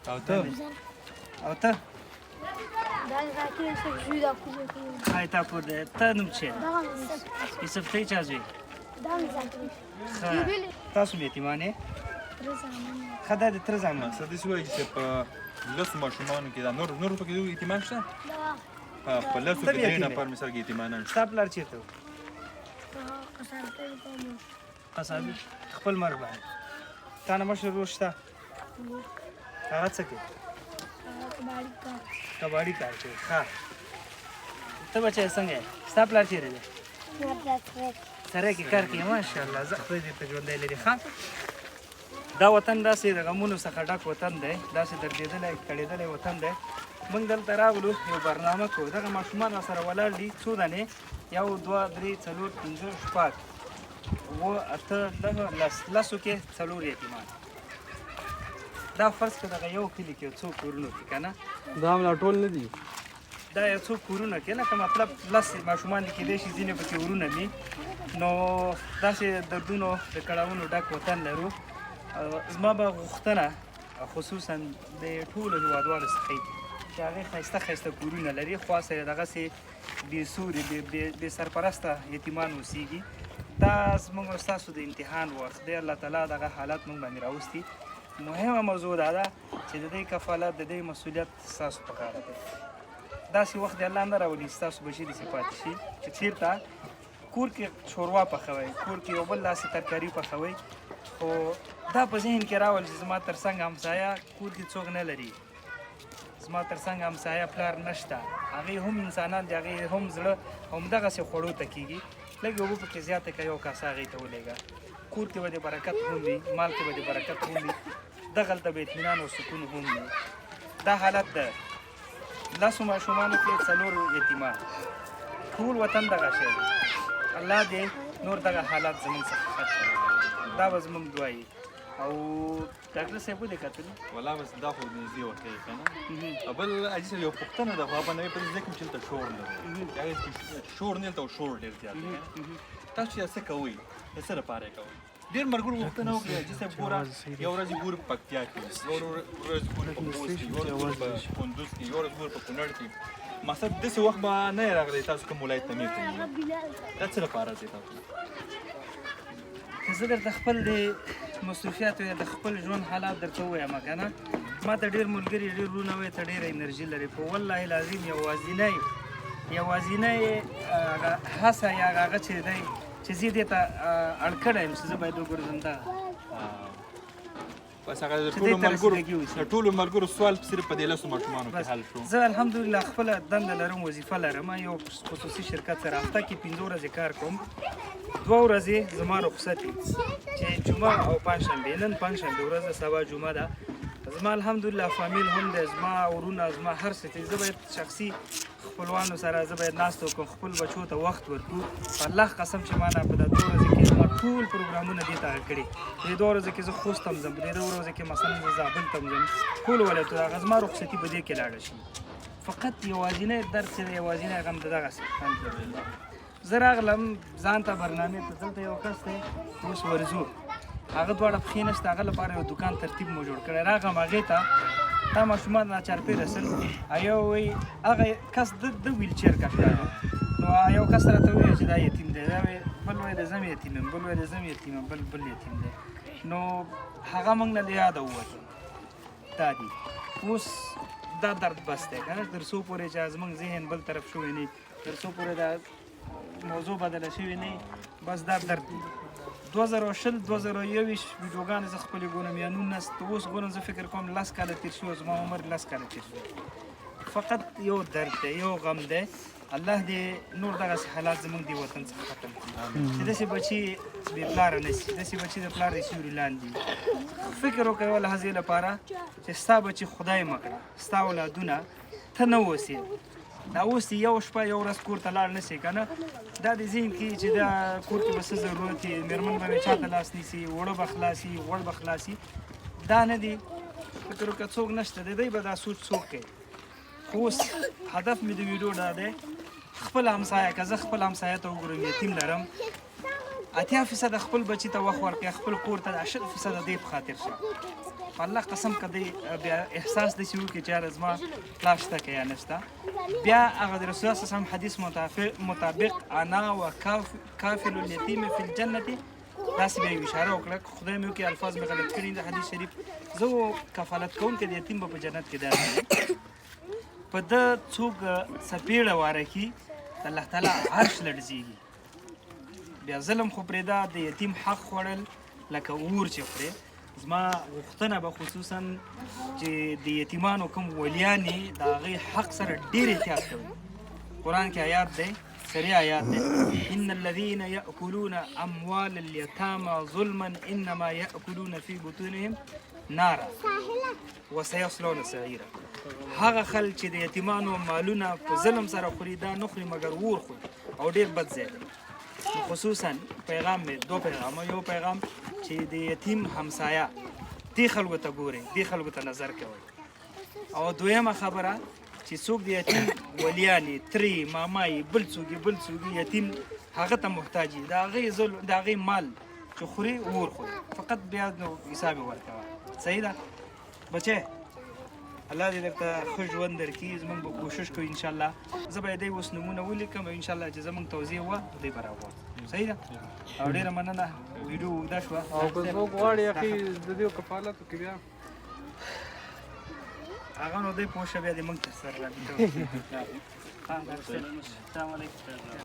او ته؟ او ته؟ دا ذاکر یوسف زوی دا کوزه کوي. های تا پور دی. ته نوم څه دی؟ دا یوسف ته چا زوی؟ دا ذاکر ښه، تاسو هم یتیمان یې؟ تر زامن. ښه، دا د تره زامن. څه داسې وایي چې په لسو ماشومانو کې دا نور پکې یتیمان شته؟ دا په لسو ته کې بیا درې یتیم یې؟ نفر مثال کې یتیمانان شته. ستا پلار چېرته و؟ قصاب ته کوم. قصابي خپل مرګ باندې. تا نه مشر ورور شته؟ هغه څه کوي؟ کباړي کار. کباړي کار کوي. ښه، ته بچی څنګه یې؟ ستا پلار چېرې دی؟ سره کې کار کوي. ماشاءالله، زه خدای دې ته ژوندی لري. ښه، دا وطن داسې د غمونو څخه ډک وطن دی، داسې دردېدلی کړېدلی وطن دی. موږ دلته راغلو یو برنامه کوو. دغه ماشومان را سره ولاړ دي، څو دانې؟ 1 2 3 4 5 6 7 8 9 10. لسو کې 4 یتیمان. دا فرض که دغه یو کلي کې څو کورونو کې که نه؟ دا هم لا ټول نه دي. دا یو څو کورونه کې لکه مطلب 10 ماشومان دي، کېدای شي ځینې پکې ورونه وي. نو داسې دردونو د کړاوونو ډک وطن لرو. زما به غوښتنه خصوصا د ټولو هېوادوالو څخه وي چې هغې ښایسته ښایسته کورونه لري، خوا سره دغسې بې سوري بې سرپرسته یتیمان اوسېږي. دا زموږ او ستاسو د امتحان وخت دی. الله تعالی دغه حالت موږ باندې راوستي. مهمه موضوع دا ده چې د دې کفالت، د دې مسؤلیت ستاسو په غاړه دی. داسې وخت دی الله نه راولي ستاسو بچي داسې پاتې شي چې چېرته کور کې شوروا پخوئ، کور کې یو بل داسې ترکاري پخوئ، خو دا په ذهن کې راول چې زما تر څنګ همسایه کور کې څوک نه لري، زما تر څنګ همسایه پلار نشته. هغې هم انسانان دي، هغې هم زړه همدغسې خوړو ته کېږي. لږې اوبه پکې زیاتې کړه، یو کاسه هغې ته ولېږه. کور کې به د برکت هم وي، مال کې به د برکت هم وي، دغلته به اطمینان او سکون هم وي. دا حالت ده لسو ماشومانو کې 4 یتیمان. ټول وطن دغه شی دی. الله دې نور دغه حالات زموږ څخه ختم کړي. دا به زموږ دعا وي. او ډاکټر صاحب ودې کتل؟ ولا بس دا خو نږدې وخت دی که نه. بل حاجي صاحب یو پوښتنه ده، خو هغه به په دې ځای کې چې دلته شور نه دی، هغه چې شور نه دلته شور ډېر زیات دی. تاسو چې څه کوئ، د څه لپاره یې کوئ؟ ډېر ملګرو غوښتنه وکړه حاجي صاحب ګوره، یو ورځ یې ګورو په پکتیا کې، یو ورځ ګورو په خوست کې، یو ورځ ګورو په کندوز کې، یو ورځ ګورو په کونړ کې. مقصد داسې وخت به نه راغلی تاسو کوم ولایت ته نه تللي. دا څه لپاره ځئ تاسو؟ که زه درته خپل د مصروفیاتو یا د خپل ژوند حالات درته ووایم که نه، ما ته ډېر ملګري ډېر وروڼه وایي ته ډېره انرژي لرې، خو والله العظیم یوازینی هغه هڅه یا هغه چې دی چې زه دې ته اړ کړی یم چې زه باید وګرځم، دا بس هغه د چې ټولو دې ته ملګرو رسیدګي وشي. د ټولو ملګرو سوال صرف په دې لسو ماشومانو کې بس حل شو. زه الحمدلله خپله دنده لرم، وظیفه لرم، یو خصوصي شرکت سره هفته کې 5 ورځې کار کوم، 2 ورځې زما رخصت وي چې جمعه او پنجشنبه. نن پنجشنبه ورځ ده، سبا جمعه ده. زما الحمدلله فامیل هم دی، زما ورونه، زما هر څه چې زه باید شخصي خپلوانو سره زه باید ناست وکړم، خپل بچو ته وخت ورکړو. په الله قسم چې ما نه په دا 2 ورځې کې زما ټول پروګرامونه دې ته کړي. په دې 2 ورځو کې زه خوست ته هم ځم، په دې 2 ورځو کې مثلا زه زابل ته هم ځم، ټول ولایتونه هغه زما رخصتي په دې کې لاړه شي. فقط یوازینی درد چې دی، یوازینی غم د دغسې. الحمدلله زه راغلم ځان ته برنامې ته. دلته یو کس دی اوس ورځو، هغه دواړه پښې نشته، هغه لپاره یو دکان ترتیب مو جوړ کړی. راغلم هغې ته، دا ماشومان راچارپېره سل، یو وایي هغه کس د ویلچیر کش راغی، نو یو کس راته وویل چې دا یتیم دی، دا وایي بل ویل زه هم یتیم یم، بل ویل زه هم یتیم یم، بل یتیم دی. نو هغه موږ نه له یاده ووتل. دا دی اوس دا درد بس دی که نه، تر څو پورې چې زموږ ذهن بل طرف شوی نه، تر څو پورې دا موضوع بدله شوې نه، بس دا درد دی. 2020 2021 ویډیوګانې زه خپلې ګورم یا 19 ته اوس ګورم، زه فکر کوم 10 کاله تېر شوي، زما عمر 10 کاله تېر شوی. فقط یو درد دی، یو غم دی. الله دې نور دغسې حالات زموږ دې وطن څخه ختم کړي چې داسې بچي بې پلاره نه شي، داسې بچي د پلار د سیوري لاندې. فکر وکړه یوه لحظې لپاره چې ستا بچي خدای مه کړه، ستا اولادونه ته نه اوسې، دا اوس یو شپه یو ورځ کور ته لاړ نه شې که نه، دا دې ذهن کې چې دا کور کې به څه ضرورت وي، مېرمن به مې چا ته لاس نیسي، اوړه به خلاصي، غوړ به خلاصي، دا نه دی. فکر وکړه څوک نشته، د دی به دا سوچ څوک کوي؟ خو اوس هدف مې د ویډیو دا دی، خپل همسایه، که زه خپل همسایه ته وګورم یتیم لرم، 80% خپل بچي ته وخت ورکړي، خپل کور ته 20% دې په خاطر شه. په الله قسم که دی بیا احساس داسې وکړي چې یاره زما پلار شته که یا نشته. بیا هغه د رسول الله صلی الله علیه وسلم حدیث مطابق انا و کافل الیتیم فی الجنة، داسې بیا یو اشاره وکړه، که خدای مې وکړي الفاظ مې غلط کړي د حدیث شریف، زه و کفالت کوونکی د یتیم به په جنت کې داسې په ده څوک څپېړه واره کړي، د الله تعالی عرش لړزېږي. بیا ظلم خو پرېږده، د یتیم حق خوړل لکه اور چې خورې. زما غوښتنه به خصوصا چې د یتیمانو کوم ولیان دي، د هغې حق سره ډېر احتیاط کوي. قرآن کې آیات دی، سریع آیات دی، ان الذين يأكلون اموال اليتامى ظلما انما يأكلون في بطونهم نارا وسيصلون سعيرا. هغه خلک چې د یتیمانو مالونه په ظلم سره خوري، دا نه خوري مګر اور خوري، او ډېر بد ځای دی. نو خصوصا پیغام مې دوه پیغامه، یو پیغام چې د یتیم همسایه دې خلکو ته ګوري، دې خلکو ته نظر کوي، او دویمه خبره چې څوک د یتیم ولیان یې، ترې ماما یې، بل څوک یې، بل څوک یې، یتیم هغه ته محتاج یې، د هغې ظلم، د هغې مال چې خوري اور خوري، فقط بیا نو حساب یې ورکوه. صحیح ده بچی؟ الله دې درته ښه ژوند درکړي. زموږ به کوشش کوو انشاءالله. زه به یې دی اوس نومونه ولیکم، او انشاءالله چې زموږ توضیح وه دی به راغواړو. صحیح ده؟ او ډېره مننه، ویډیو اوږده شوه. او که څوک غواړي اخي د دې کفالت وکړي بیا هغه نو دی پوه شه، بیا دې موږ ته سره رابطه وکړي. السلام علیکم.